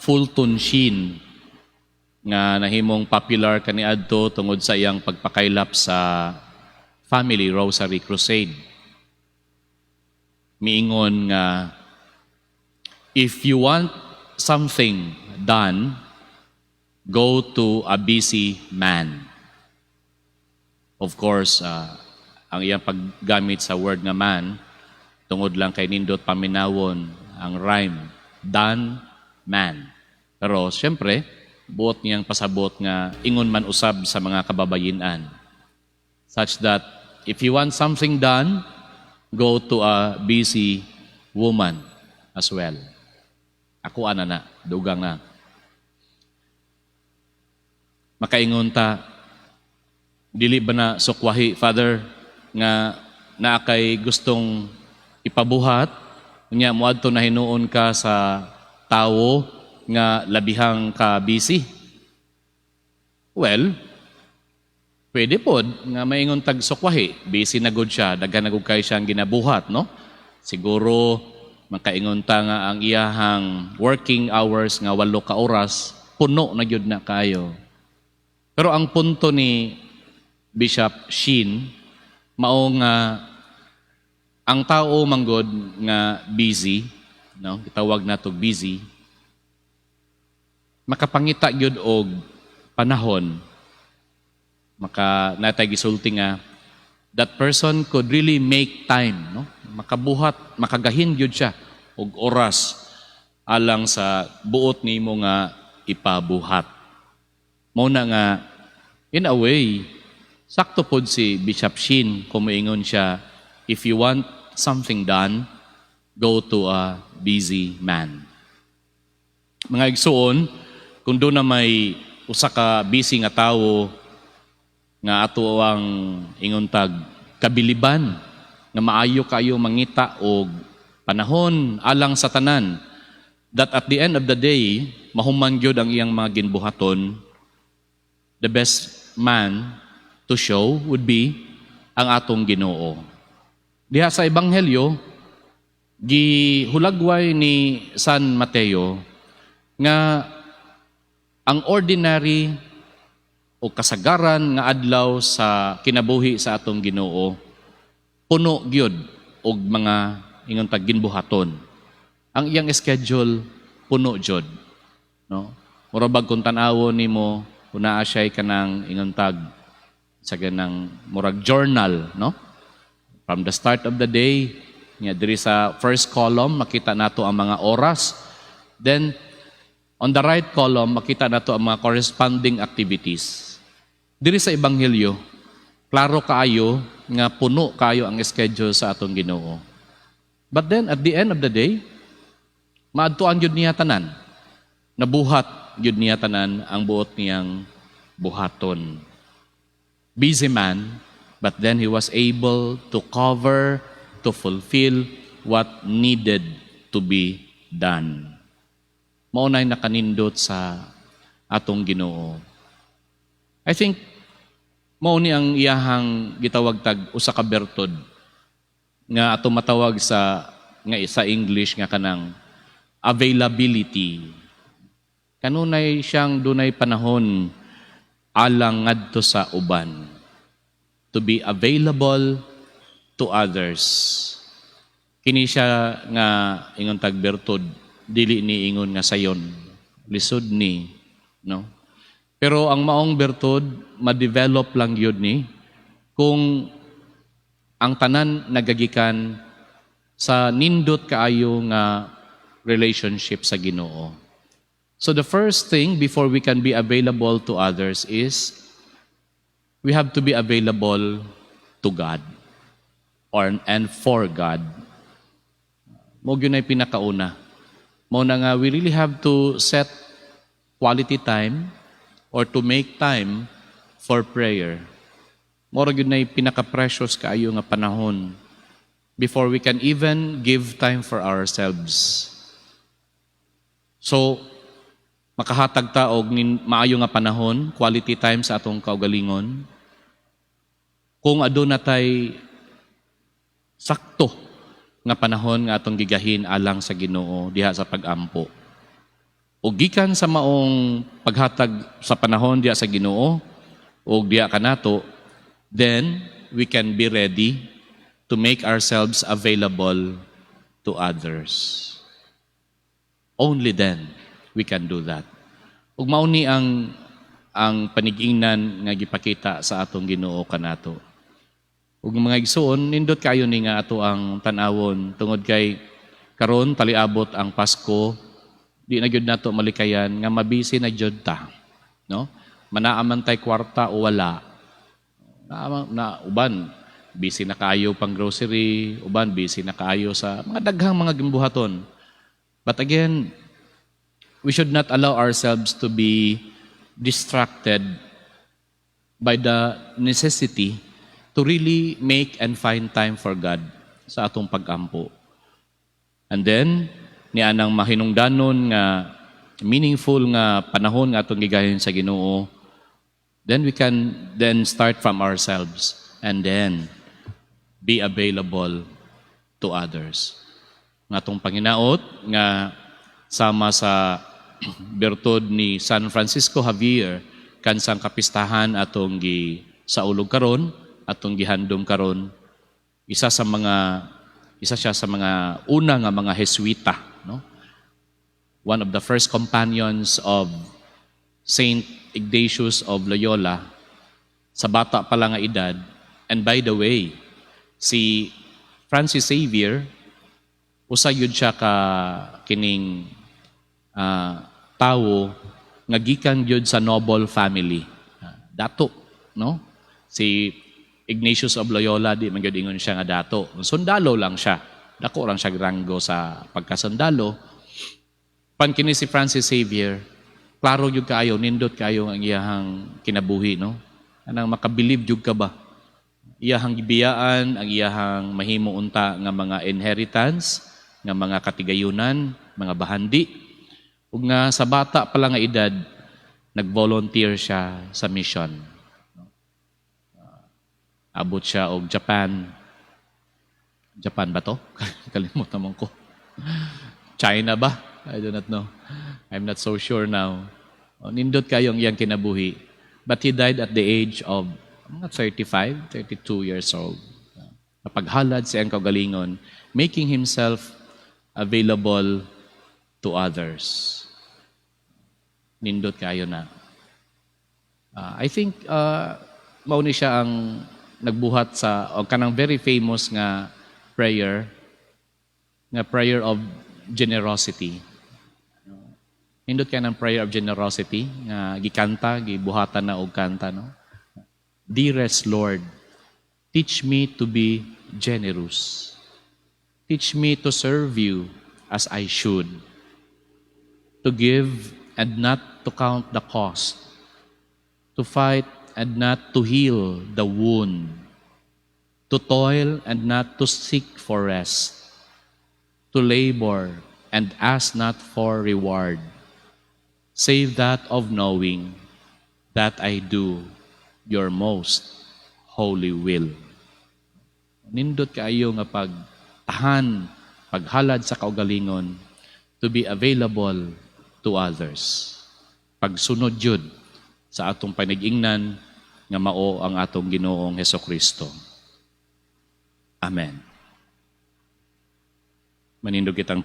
Fulton Sheen nga nahimong popular kaniadto tungod sa iyang pagpakaylap sa Family Rosary Crusade. Miingon nga, "If you want something done, go to a busy man." Of course, ang iyang paggamit sa word nga "man" tungod lang kay nindot paminawon ang rhyme, "done man." Pero siyempre, buot niyang pasabot nga ingon man usab sa mga kababayinan. Such that if you want something done, go to a busy woman as well. Ako ana na, dugang na. Makaingon ta, "Dili ba na sukwahi, Father, nga naa kay gustong ipabuhat, unya moadto na hinuon ka sa tawo nga labihang ka busy?" Well, pwede pod nga maingon tag sukwahi, busy na gud siya, daghan na gud kay siyang ginabuhat, no? Siguro makaingon ta nga ang iyahang working hours nga 8 ka oras, puno na gyud na kayo. Pero ang punto ni Bishop Sheen mao nga ang tao manggod nga busy, no? Gitawag nato busy, makapangita gyud og panahon, maka natay gisulti nga that person could really make time, no? Makabuhat, makagahin gyud siya og oras alang sa buot nimo nga ipabuhat. Mao na nga in a way sakto pod si Bishop Sheen kung moingon siya, "If you want something done, go to a busy man." Mga igsuon, kung duna may usa ka busy nga tawo nga ato ang ingon tag kabiliban nga maayo kayo mangita og panahon alang sa tanan, that at the end of the day mahuman gyud ang iyang mga ginbuhaton, the best man to show would be ang atong Ginoo. Diha sa Ebanghelyo, gihulagway ni San Mateo nga ang ordinary o kasagaran nga adlaw sa kinabuhi sa atong Ginoo puno gyud og mga ingon tag ginbuhaton. Ang iyang schedule puno jud, no? Mura bag kung tan-awon nimo kung naa siya'y kanang ingon tag sa ganang murag journal, no? From the start of the day, nga diri sa first column makita nato ang mga oras. Then on the right column makita nato ang mga corresponding activities. Diri sa Ebanghelyo, klaro kaayo nga puno kayo ang schedule sa atong Ginoo. But then at the end of the day, maadtuan gyud niya tanan. Nabuhat gyud niya tanan ang buot niyang buhaton. Busy man, but then he was able to cover, to fulfill what needed to be done. Mao na'y nakanindot sa atong Ginoo. I think mao ni ang iyahang gitawag tag usa ka bertud nga ato matawag sa nga sa English nga kanang availability. Kanunay siyang dunay panahon alang ngadto sa uban. To be available to others. Kini siya nga ingon tag bertud, dili ni ingon nga sayon. Lisod ni, no? Pero ang maong bertud ma-develop lang gyud ni kung ang tanan nagagikan sa nindot kaayo nga relationship sa Ginoo. So the first thing before we can be available to others is we have to be available to God or and for God. Mao gyud ay pinakauna. Mao na nga we really have to set quality time or to make time for prayer. Mao ra gyud nay pinaka-precious kaayo nga panahon before we can even give time for ourselves. So, makahatag ta og maayo nga panahon, quality time sa atong kaugalingon. Kung aduna tay sakto nga panahon nga atong gigahin alang sa Ginoo diha sa pagampo. O gikan sa maong paghatag sa panahon diya sa Ginoo o diya kanato, then we can be ready to make ourselves available to others. Only then we can do that. Ug mao ni ang panigingnan nga gipakita sa atong Ginoo kanato. Ug mga igsuon, nindot kayo ni nga ato ang tan-awon tungod kay karon taliabot ang Pasko, di na gyud nato malikayan nga mabisi na gyud ta, no? Manaa man tay kwarta o wala. Na uban busy na kaayo pang grocery, uban busy na kaayo sa mga daghang mga gimbuhaton. But again, we should not allow ourselves to be distracted by the necessity to really make and find time for God sa atong pag-ampo. And then, nianang mahinungdanon nga meaningful nga panahon nga atong gigayon sa Ginoo, then we can then start from ourselves and then be available to others. Nga atong panginaot nga sama sa bertud ni San Francisco Javier kansang kapistahan atong gi saulog karon, atong gihandom karon, isa siya sa mga una nga mga Jesuita, no, one of the first companions of Saint Ignatius of Loyola sa bata pa lang nga edad. And by the way, si Francis Xavier, usa yun siya ka kining tawo nga gikan gyud sa noble family. Dato, no? Si Ignatius of Loyola, di man gyud ingon siya nga dato. Sundalo lang siya. Dako lang siya ranggo sa pagkasundalo. Pan kini si Francis Xavier, klaro gyud kaayo, nindot kaayo ang iyahang kinabuhi, no? Anang makabilib jud ka ba? Iyahang gibiyaan ang iyahang mahimo unta nga mga inheritance, nga mga katigayunan, mga bahandi. Ug nga sa bata pa lang nga edad, nag-volunteer siya sa mission. Abot siya og Japan. Japan ba to? Kalimutan mo ko. China ba? I do not know. I'm not so sure now. O, nindot kayo ang iyang kinabuhi. But he died at the age of mga 35, 32 years old. Napaghalad sa iyang kaugalingon, making himself available to others. Nindot kayo na. I think mao ni siya ang nagbuhat sa o kanang very famous nga prayer of generosity. Nindot kay ng prayer of generosity nga gikanta, gibuhatan na og kanta, no? "Dearest Lord, teach me to be generous. Teach me to serve you as I should. To give and not to count the cost. To fight and not to heal the wound. To toil and not to seek for rest. To labor and ask not for reward, save that of knowing that I do your most holy will." Nindot kaayo nga pagtahan, paghalad sa kaugalingon to be available to others. Pagsunod yun sa atong panigingnan nga mao ang atong Ginoong Heso Kristo. Amen. Manindog kitang